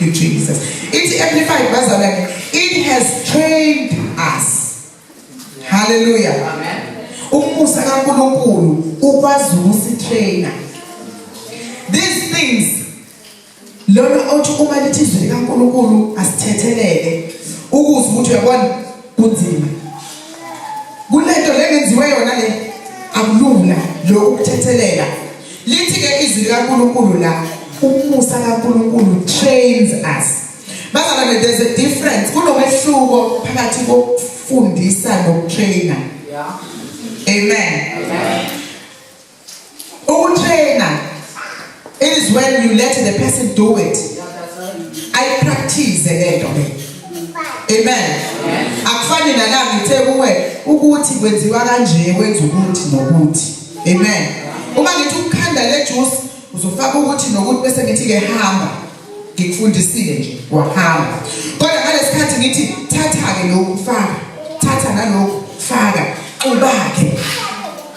you, Jesus. Ithi Amplified, bazalwane, it has trained us. Hallelujah. Amen. Umusa kaNkulunkulu ukwazi ukusitraina. These things lona othi uma lithi izwi likaNkulunkulu asithethelele ukuze ukuthi uyabona kunzima. Kulento lengenziwe yona le akulula lokhu kuthethelela. Lithi ke izwi likaNkulunkulu la, umusa kaNkulunkulu trains us. Bazalwane, there's a difference, kunomehluko phakathi kokufundisa nokutraina. Amen. Amen. Ukutraina, it is when you let the person do it. Yeah, that's right. I practice lento le. Amen. Akufani nala ngithe kuwe ukuthi kwenziwa kanje, wenza ukuthi nokuthi. Amen. Uma ngithi ukukhanda le juice uzofaka ukuthi nokuthi, bese ngithi ke hamba. Ngikufundisile nje wahamba. Kodwa ngalesikhathi ngithi thatha ke lokhu faka, thatha nalokhu faka, xubake.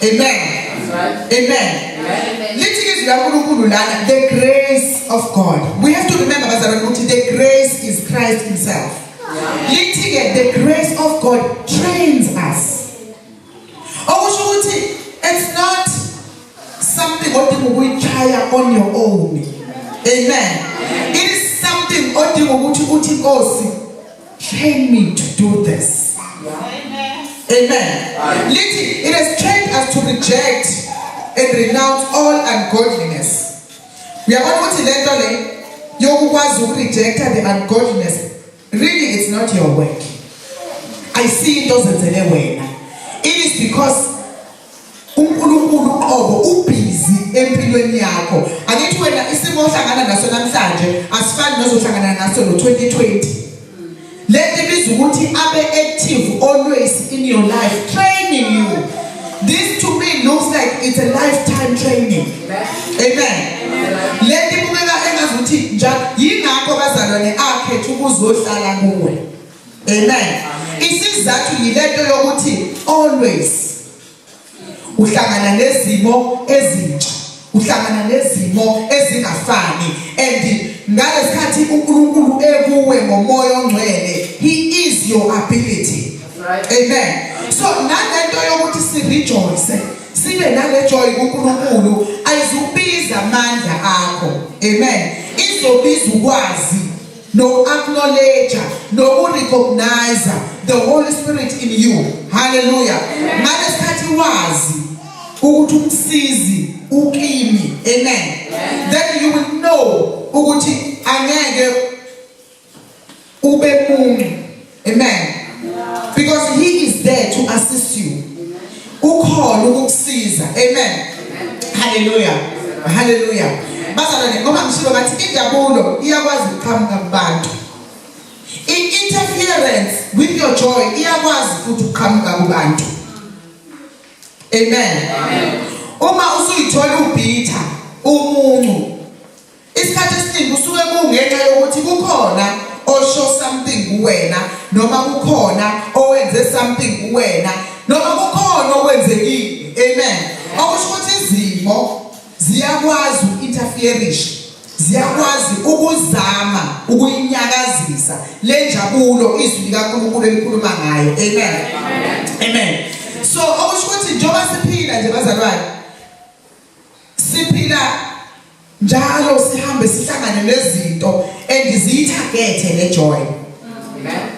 Amen. That's right. Amen. Amen. Lithi izwi likaNkulunkulu lana, the grace of God. We have to remember, bazalwane, ukuthi the grace is Christ himself. Lithi ke the grace of God trains us. Okusho ukuthi it's not something odinga ukuyichaya on your own. Amen. It is something odinga ukuthi uthi, "Nkosi, train me to do this." Amen. Lithi it has trained us to reject and renounce all ungodliness. Uyabona ukuthi lento le yokukwazi ukurejecta the ungodliness, really it's not your work. Ayisiyo into ozenzele wena. It is because uNkulunkulu uqobo ubusy empilweni yakho. Angithi wena isimo ohlangana naso namhlanje asifani nozohlangana naso no2020. Lento ibiza ukuthi abe active always in your life, training you. This to me looks like it's a lifetime training. Amen. Lento ibukeka engazuthi njalo, yingakho bazalwane akhetha ukuzohlala kuwe. Amen. Isizathu yilento yokuthi always uhlangana nezimo ezintsha, uhlangana nezimo ezingafani, and ngalesikhathi uNkulunkulu ekuwe ngoMoya oNgcwele, he is your ability. That's right. Amen. So nalento yokuthi si rejoice, sibe nale joy kuNkulunkulu, ayizukubiza amandla akho. Amen. Izobiza ukwazi no acknowledge no recognize the Holy Spirit in you. Hallelujah. Ngalesikhathi wazi ukuthi umsizi ukimi. Amen. Then you will know ukuthi angeke ube muncu. Amen. Because he is there to assist you. Ukhona ukukusiza. Amen. Hallelujah. Hallelujah. Bazalwane, ngoba ngishilo ngathi injabulo iyakwazi ukuqhamuka kubantu. I-interference with your joy iyakwazi futhi ukuqhamuka kubantu. Amen. Uma usuyithola ubitter, umuncu, isikhathi esiningi kusuke kungenxa yokuthi kukhona osho something kuwena, noma kukhona owenze something kuwena, noma kukhona okwenzekile. Amen. Okusho ukuthi izimo ziyakwazi uku-interferisha, ziyakwazi ukuzama ukuyinyakazisa le njabulo izwi likaNkulunkulu elikhuluma ngayo. Amen. Amen. So okusho ukuthi njengoba siphila nje, bazalwane, siphila njalo sihambe sihlangane nezinto and ziyitargethe le joy. Amen.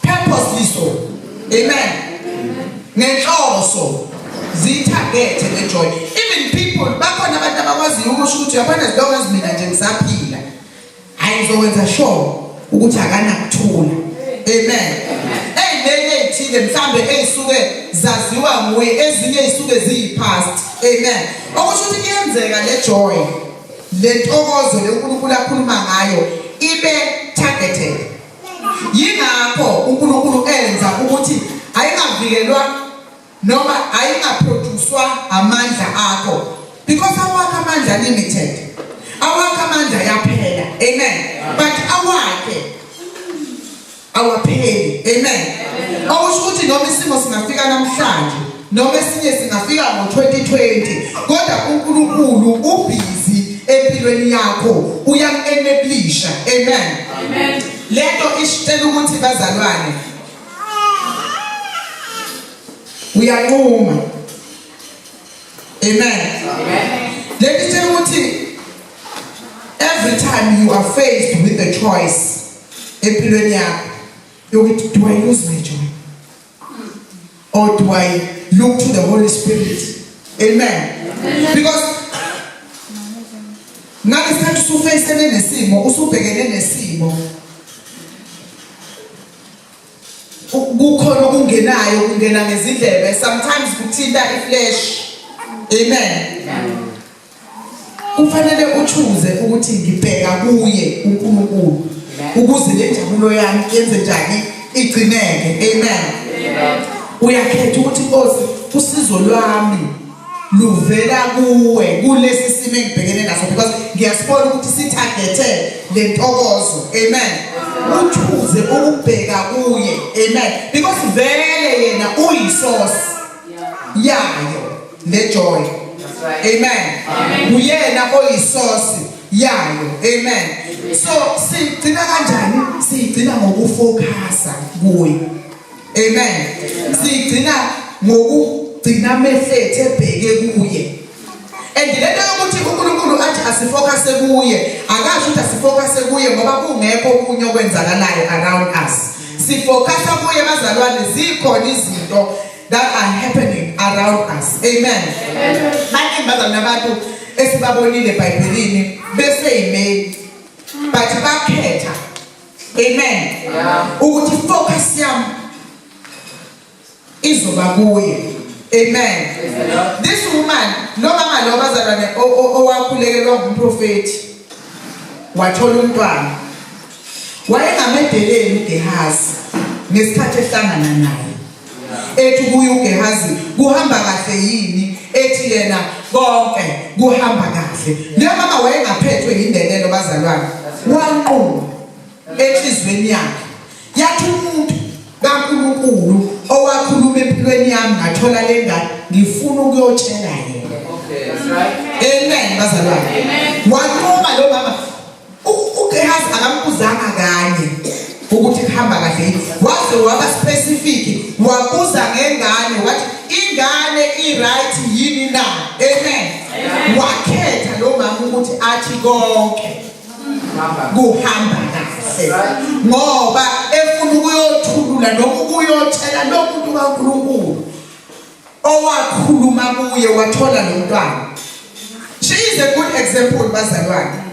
Purposely so. Amen. Ngenhloso ziyitargethe le joy. Even people, bakhona abantu abakwaziyo ukusho ukuthi uyabona, as long as mina nje ngisaphila, hayi, ngizokwenza sure ukuthi akanakuthula. Amen. Ey'nene ey'thile mhlambe ey'suke zaziwa nguye, ezinye ey'suke ziyi-past. Amen. Okusho ukuthi kuyenzeka le joy, le ntokozo le uNkulunkulu akhuluma ngayo, ibe targeted. Yingakho uNkulunkulu enza ukuthi ayingavikelwa noma ayingaproducwa amandla akho, because awakho amandla limited, awakho amandla yaphela. Amen. But awakhe awapheli. Amen. Okusho ukuthi noma isimo singafika namhlanje noma esinye singafika ngo-2020, kodwa uNkulunkulu ubusy. Empilweni yakho uyam-enablisha. Amen. Amen. Lento isitshela ukuthi, bazalwane, uyanquma. Amen. Amen. Lento isitshela ukuthi every time you are faced with a choice empilweni yakho yokuthi, do I lose my joy or do I look to the Holy Spirit? Amen. Because ngalesikhathi usufacene nesimo, usubhekene nesimo, kukhona okungenayo, kungena ngezindlebe, sometimes kuthinta iflesh. Amen. Kufanele uchoose ukuthi ngibheka kuye uNkulunkulu ukuze le njabulo yami yenze njani, igcineke. Amen. Uyakhetha ukuthi, Nkosi, usizo lwami luvela kuwe kulesi simo engibhekene naso, because ngiyasibona ukuthi sitargethe le ntokozo. Amen. Uchoose ukubheka kuye. Amen. Because vele yena uyisource yayo le joy. That's right. Amen. Uyena oyisource yayo. Amen. So sigcina kanjani? Sigcina ngokufocusa kuye. Amen. Sigcina ngokugcina amehlo ethu ebheke kuye. And lento yokuthi uNkulunkulu athi asifocuse kuye, akasho ukuthi asifocuse kuye ngoba kungekho okunye okwenzakalayo around us. Sifocusa kuye, bazalwane, zikhona izinto that are happening around us. Amen. Baningi, bazalwane, abantu esibabonile eBhayibhelini beseyimeni, but bakhetha, amen, ukuthi focus yami izoba kuye. Amen. This woman, lo mama lo, bazalwane, owakhulekelwa ngumprofeti wathola umntwana, wayengamedeleli uGehazi ngesikhathi ehlangana naye, ethi kuye uGehazi, "Kuhamba kahle yini?" Ethi yena, "Konke kuhamba kahle." Le mama wayengaphethwe indelelo, bazalwane. Wanquma enhlizweni yakhe, yathi, "Umuntu kaNkulunkulu owakhuluma empilweni yami ngathola le ngane, ngifuna ukuyotshela yena." Okay. That's right. Amen, bazalwane. Wanquma lo mama. UGehazi akambuzanga kanye ukuthi kuhamba kahle yini, waze waba specific, wabuza ngengane, wathi, "Ingane i-right yini na?" Amen. Wakhetha lo mama ukuthi athi konke Hamba. kuhamba kahle, ngoba efuna ukuyothulula noma ukuyotshela lo muntu kaNkulunkulu owakhuluma kuye wathola lo mntwana. She is a good example, bazalwane.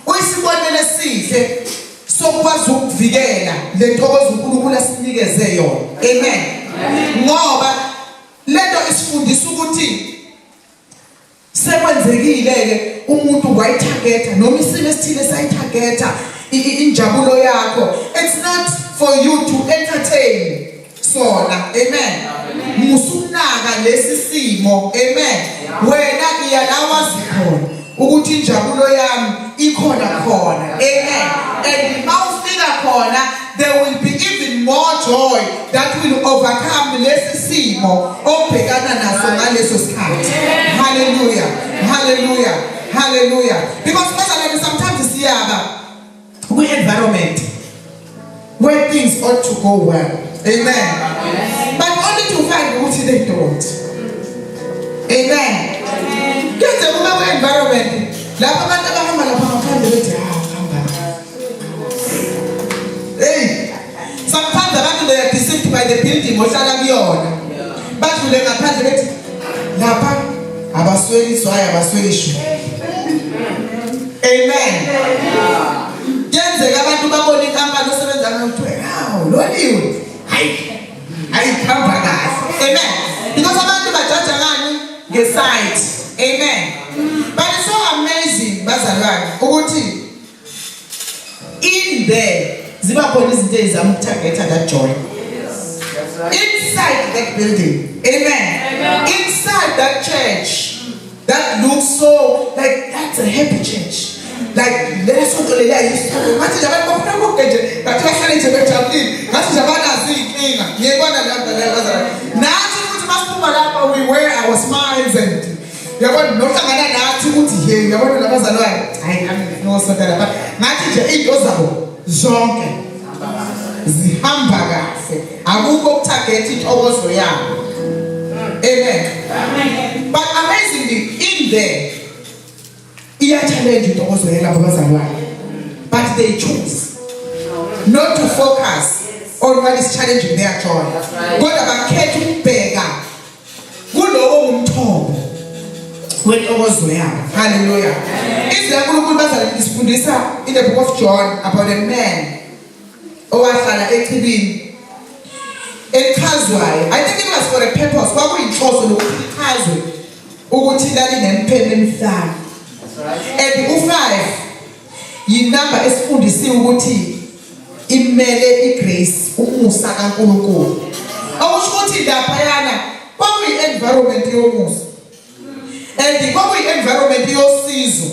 Uyisibonelo esihle sokwazi ukuvikela le ntokozo uNkulunkulu asinikeze yona. Amen. Ngoba lento isifundisa ukuthi sekwenzekile ke, umuntu wayitargeta noma isimo esithile sayitargeta injabulo yakho, it's not for you to entertain sona. Amen. Musunaka lesi simo. Amen. Wena iya la wazi khona ukuthi injabulo yami ikhona khona. Amen. And mawufika khona, there will be even more joy that will overcome lesi simo obhekana naso ngaleso sikhathi. Hallelujah, hallelujah, hallelujah. Because, bazalwane, sometimes siyaba kwi-environment where things ought to go well, amen, but only to find ukuthi they don't. Amen. Kuyenzeka uma kwi-environment lapho abantu abahamba lapha ngaphandle bethi, "Ha, hamba." Hey, sometimes abantu, they are deceived by the building ohlala kuyona. Badlule ngaphandle bethi, "Lapha abasweli iswayi, abasweli ishu." Amen. Kuyenzeka abantu babone inkampani osebenza ngayo, kuthiwe, "Hawu, loliwe, hayi hayi, hamba kahle." Amen. Because abantu bajaja ngani? Ngesight. Amen. But it's so amazing, bazalwane, ukuthi in there ziba khona izinto ezizama ukutargeta that joy That's right. inside that building. Amen. Inside that church that looks so like that's a happy church, like lela sonto leliya yisonto, ngathi nje abantu bafuna konke nje, ngathi bahlale nje bejabulile, ngathi nje abanazo iy'nkinga. Ngiyebona leyo nto leyo, bazalwane. Nathi futhi masiphuma lapha, we wear our smiles and yabona nohlangana nathi ukuthi Uthi hey, uyabona labazalwane, hayi nami ngifuna ukusonta lapha. Ngathi nje into zabo zonke zihamba kahle, akukho ukutarget intokozo yabo. Amen. Amen. But amazingly in there iya-challenge intokozo yalabo bazalwane, but they choose not to focus on what is challenging their joy. Kodwa bakhetha ukubheka kulowo umthombo wentokozo yabo. Hallelujah. Izwi laNkulunkulu bazalwane lisifundisa in the book of John about a man owahlala echibini elichazwayo. I think it was for a purpose, kwakuyinhloso lokuthi lichazwe ukuthi lalinemipheme emihlanu. And u5 yinamba esifundisiwe ukuthi imele igrace, umusa kaNkulunkulu. Okusho ukuthi laphayana kwakuyi-environment yomusa and kwakuyi-environment yosizo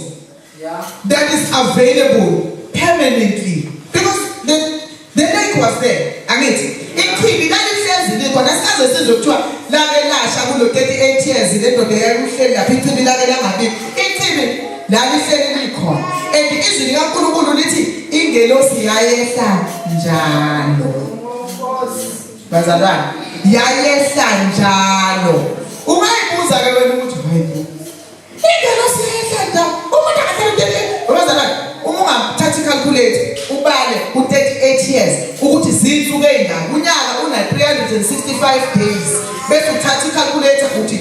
that is available permanently, because the lake was there. Angithi ichibi lalihlezi likhona, sikaze sizwe kuthiwa lake lasha kulo 38 years le ndoda yayihleli lapha, ichibi lake langabikho. Ichibi lalihleli likhona, and izwi likaNkulunkulu lithi ingelosi yayehla njalo. Bazalwane, yayehla njalo. Ungayibuza ke wena ukuthi hayi, ingelosi yayehla njalo, umuntu akahleli. Bazalwane, uma ungathatha i-calculator ubale u-38 years ukuthi zinsuku ey'ngaki, unyaka una 365 days, bese uthatha i-calculator uthi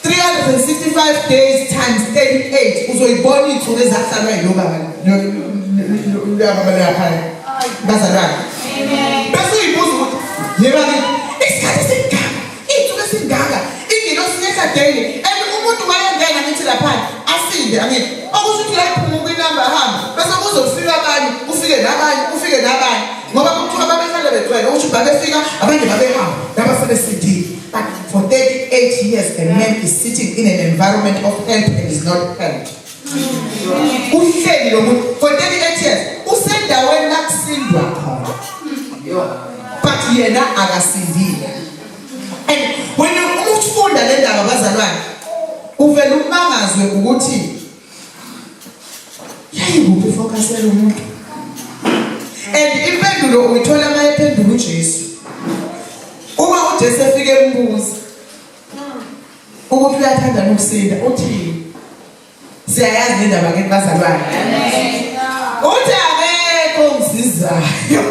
365 days times 38, uzoyibona iy'nsuku ezahlalwa yilo baba laphaya. Bazalwane, bese uyibuza ukuthi yeba isikhathi esingaka, iy'nsuku esingaka, ingelosi yehla daily, and umuntu wayengena ngithi laphana asinde. Angithi okusho ukuthi la iphumuka inamba hamba, bese kuzofika abanye, kufike nabanye, kufike nabanye, ngoba kuthiwa babehlale begcwele, okusho ukuthi babefika abanye, babehamba laba sebesindile. But for 38 years a man is sitting in an environment of help and is not helped. Uhleli lo muntu for 38 years usendaweni la kusindwa khona, but yena akasindile. And when you uma ufunda le ndaba bazalwane, uvela umangazwe ukuthi yayikuphi ifocus yalo muntu, and impendulo uyithola uma ephendula uJesu. Uma uJesu efika embuza ukuthi uyathanda nokusinda, uthi siyayazi le ndaba ke bazalwane, uthi akekho ongisizayo.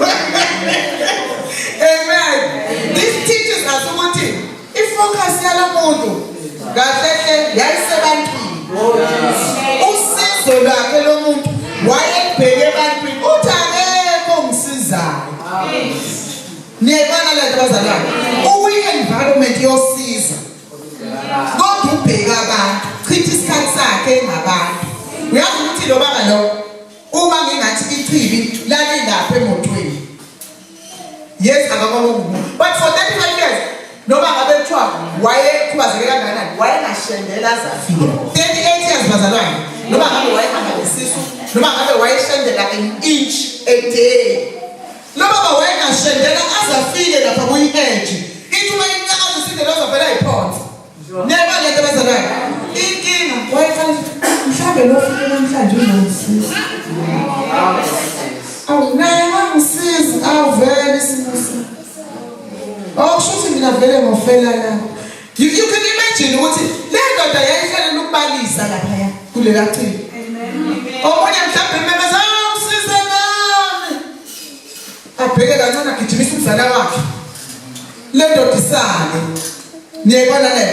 Amen. This teaches us ukuthi ifocus yalo muntu kahle hle yayisebantwini. Usizo lwakhe lo muntu wayebheke ebantwini, uthi akekho ongisizayo. Niyayibona le nto bazalwane? Ukuyi-environment yosizo, kodwa ubheka abantu, chitha isikhathi sakhe ngabantu. Uyazi ukuthi lo baba lo, uma ngingathi ichibi lalilapha emotweni, yes, akakwakungumuntu, but for 35 years, noma ngabe kuthiwa wayekhubazeke kangakanani, wayengashendela azafika 38 years bazalwane. Noma ngabe wayehamba ngesisu, noma ngabe wayeshendela an inch a day, lo baba wayengashendela azafike lapha kuyi-edge, ithi uma inyakazo isindela azavela ayiphonse. Niyayibona lento bazalwane? Inkinga wayefanele mhlawumbe lo fike namhlanje uzongisiza. Awu, naye angisizi, awuvele isimo sami. Okusho ukuthi mina vele ngofela la. You can imagine ukuthi le ndoda yayihlelele ukubalisa laphaya kulela chibi. Omunye mhlawumbe memeza, "Ngisize nami." Abheke kancane, agijimisa umzala wakhe. Le ndoda isale. Niyayibona le?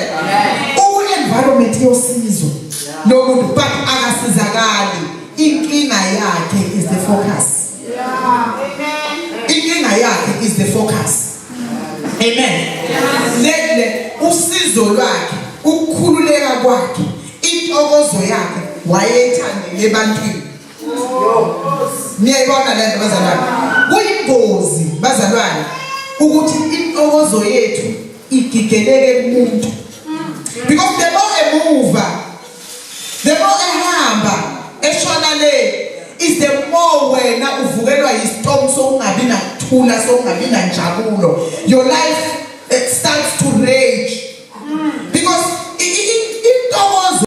Uku-environment yosizo lo muntu, but akasizakali. Inkinga yakhe is the focus. Inkinga yakhe is the focus. Amen. Le usizo lwakhe, ukukhululeka kwakhe, intokozo yakhe wayethandele ebantwini. Niyayibona le nto bazalwane? Kuyingozi bazalwane ukuthi intokozo yethu igigeleke kumuntu, because the more emuva, the more ehamba eshona le, is the more wena uvukelwa yistorm sokungabi nakuthula, sokungabi nanjabulo. Your life, it starts to rain.